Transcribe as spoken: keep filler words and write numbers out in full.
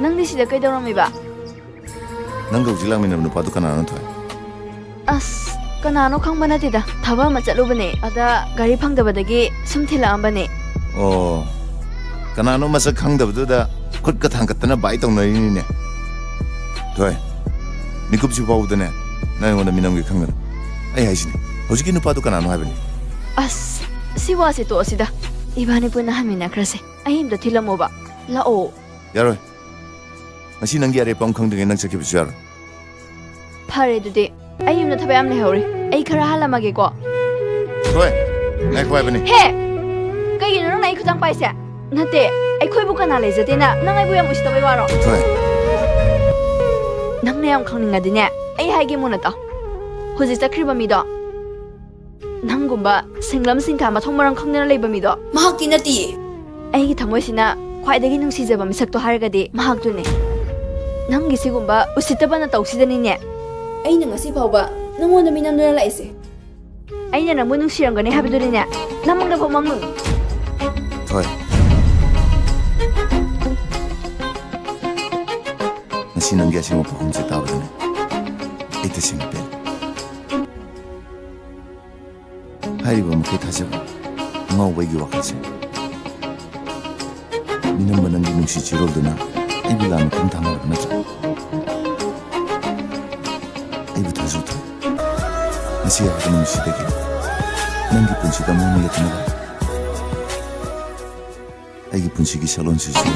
ꯅꯪꯗꯤ ꯁꯤꯗ ꯀꯩꯗꯧꯔꯝꯃꯤꯕ? ꯅꯪꯒ ꯍꯧꯖꯤꯛ ꯂꯥꯛꯃꯤꯟꯅꯕ ꯅꯨꯄꯥꯗꯨ ꯀꯅꯥꯅꯣ, ꯊꯣꯏ? ꯑꯁ, ꯀꯅꯥꯅꯣ ꯈꯪꯕ ꯅꯠꯇꯦꯗ꯫ ꯊꯕꯛ ꯑꯃ ꯆꯠꯂꯨꯕꯅꯦ꯫ ꯑꯗ ꯒꯥꯔꯤ ꯐꯪꯗꯕꯗꯒꯤ ꯁꯨꯝ ꯊꯤꯜꯂꯛꯑꯝꯕꯅꯦ꯫ ꯑꯣ, ꯀꯅꯥꯅꯣ ꯃꯁꯛ ꯈꯪꯗꯕꯗꯨꯗ ꯈꯨꯠꯀ ꯊꯥꯡꯒꯠꯇꯅ ꯕꯥꯏ ꯇꯧꯅꯔꯤꯅꯤꯅꯦ꯫ ꯊꯣꯏ, ꯃꯤꯀꯨꯞꯁꯤ ꯐꯥꯎꯕꯗꯅꯦ, ꯅꯪ ꯑꯩꯉꯣꯟꯗ ꯃꯤꯅꯝꯒꯦ ꯈꯪꯒꯅꯨ꯫ ꯑꯩ ꯍꯥꯏꯁꯤꯅꯤ, ꯍꯧꯖꯤꯛꯀꯤ ꯅꯨꯄꯥꯗꯨ ꯀꯅꯥꯅꯣ ꯍꯥꯏꯕꯅꯤ꯫ ꯑꯁ, ꯁꯤ ꯋꯥꯁꯦ ꯇꯣꯛꯑꯁꯤꯗ꯫ ꯏꯕꯥꯅꯤ ꯄꯨꯟꯅ ꯍꯟꯃꯤꯟꯅꯈ꯭ꯔꯁꯦ꯫ ꯑꯩ ꯑꯝꯇ ꯊꯤꯜꯂꯝꯃꯣꯕ꯫ ꯂꯥꯛꯑꯣ꯫ ꯌꯥꯔꯣꯏ꯫ ꯉꯁꯤ ꯅꯪꯒꯤ ꯑꯔꯦꯞꯄ ꯑꯃ ꯈꯪꯗ꯭ꯔꯤꯉꯩ ꯅꯪ ꯆꯠꯈꯤꯕꯁꯨ ꯌꯥꯔꯣꯏ꯫ ꯐꯔꯦ ꯑꯗꯨꯗꯤ꯫ ꯑꯩ ꯌꯨꯝꯗ ꯊꯕꯛ ꯌꯥꯝ ꯂꯩꯍꯧꯔꯤ꯫ ꯑꯩ ꯈꯔ ꯍꯜꯂꯝꯃꯒꯦꯀꯣ꯫ ꯊꯣꯏ, ꯉꯥꯏꯈꯣ ꯍꯥꯏꯕꯅꯤ꯫ ꯍꯦ! ꯀꯩꯒꯤꯅꯣ ꯅꯪꯅ ꯑꯩ ꯈꯨꯠꯇꯥꯡ ꯄꯥꯏꯁꯦ? ꯅꯠꯇꯦ, ꯑꯩꯈꯣꯏꯕꯨ ꯀꯅꯥ ꯂꯩꯖꯗꯦꯅ ꯅꯪ ꯑꯩꯕꯨ ꯌꯥꯝ ꯎꯁꯤꯠꯇꯕꯩ ꯋꯥꯔꯣ? ꯊꯣꯏ꯫ ꯅꯪꯅ ꯌꯥꯝ ꯈꯪꯅꯤꯡꯉꯗꯤꯅꯦ, ꯑꯩ ꯍꯥꯏꯒꯦ ꯃꯨꯟꯅ ꯇꯥꯎ꯫ ꯍꯧꯖꯤꯛ ꯆꯠꯈ꯭ꯔꯤꯕ ꯃꯤꯗꯣ, ꯅꯪꯒꯨꯝꯕ ꯁꯤꯡꯂꯝ ꯁꯤꯡꯊꯥ ꯃꯊꯣꯡ ꯃꯔꯝ ꯈꯪꯗꯅ ꯂꯩꯕ ꯃꯤꯗꯣ ꯃꯍꯥꯛꯇꯤ ꯅꯠꯇꯤꯌꯦ꯫ ꯑꯩꯒꯤ ꯊꯃꯣꯏꯁꯤꯅ ꯈ꯭ꯋꯥꯏꯗꯒꯤ ꯅꯨꯡꯁꯤꯖꯕ ꯃꯤꯁꯛꯇꯣ ꯍꯥꯏꯔꯒꯗꯤ ꯃꯍꯥꯛꯇꯨꯅꯤ꯫ ꯅꯪꯒꯤ ꯁꯤꯒꯨꯝꯕ ꯎꯁꯤꯠꯇꯕ ꯅꯇꯧꯁꯤꯗꯅꯤꯅꯦ꯫ ꯑꯩꯅ ꯉꯁꯤ ꯐꯥꯎꯕ ꯅꯪꯉꯣꯟꯗ ꯃꯤꯅꯝꯗꯨꯅ ꯂꯥꯛꯏꯁꯦ꯫ ꯑꯩꯅ ꯅꯪꯕꯨ ꯅꯨꯡꯁꯤꯔꯝꯒꯅꯤ ꯍꯥꯏꯕꯗꯨꯅꯤꯅꯦ꯫ ꯅꯃꯪꯗ ꯐꯥꯎ ꯃꯪꯉꯨ꯫ ꯊꯣꯏ꯫ ꯉꯁꯤ ꯅꯪꯒꯤ ꯑꯁꯦꯡꯕ ꯄꯥꯎꯈꯨꯝꯁꯦ ꯇꯥꯕꯗꯅꯦ, ꯑꯩ ꯇꯁꯦꯡꯅ ꯄꯦꯜꯂꯦ꯫ ꯍꯥꯏꯔꯤꯕ ꯃꯈꯩ ꯊꯥꯖꯕ ꯑꯉꯥꯎꯕ ꯑꯩꯒꯤ ꯋꯥꯈꯜꯁꯦ꯫ ꯃꯤꯅꯝꯕ ꯅꯪꯒꯤ ꯅꯨꯡꯁꯤ ꯆꯤꯔꯣꯜꯗꯨꯅ ꯑꯩꯕꯨ ꯂꯥꯟꯅ ꯈꯣꯡ ꯊꯥꯡꯅꯔꯕ ꯅꯠꯇ꯭ꯔꯥ? ꯑꯩꯕꯨ ꯊꯥꯖꯧ ꯊꯣꯏ꯫ ꯉꯁꯤ ꯍꯥꯏꯕ ꯅꯨꯃꯤꯠꯁꯤꯗꯒꯤ ꯅꯪꯒꯤ ꯄꯨꯟꯁꯤꯗ ꯑꯃꯨꯛ ꯍꯟꯅ ꯌꯦꯠꯇꯅꯕ ꯑꯩꯒꯤ ꯄꯨꯟꯁꯤꯒꯤ ꯁꯛꯂꯣꯟꯁꯤꯁꯨ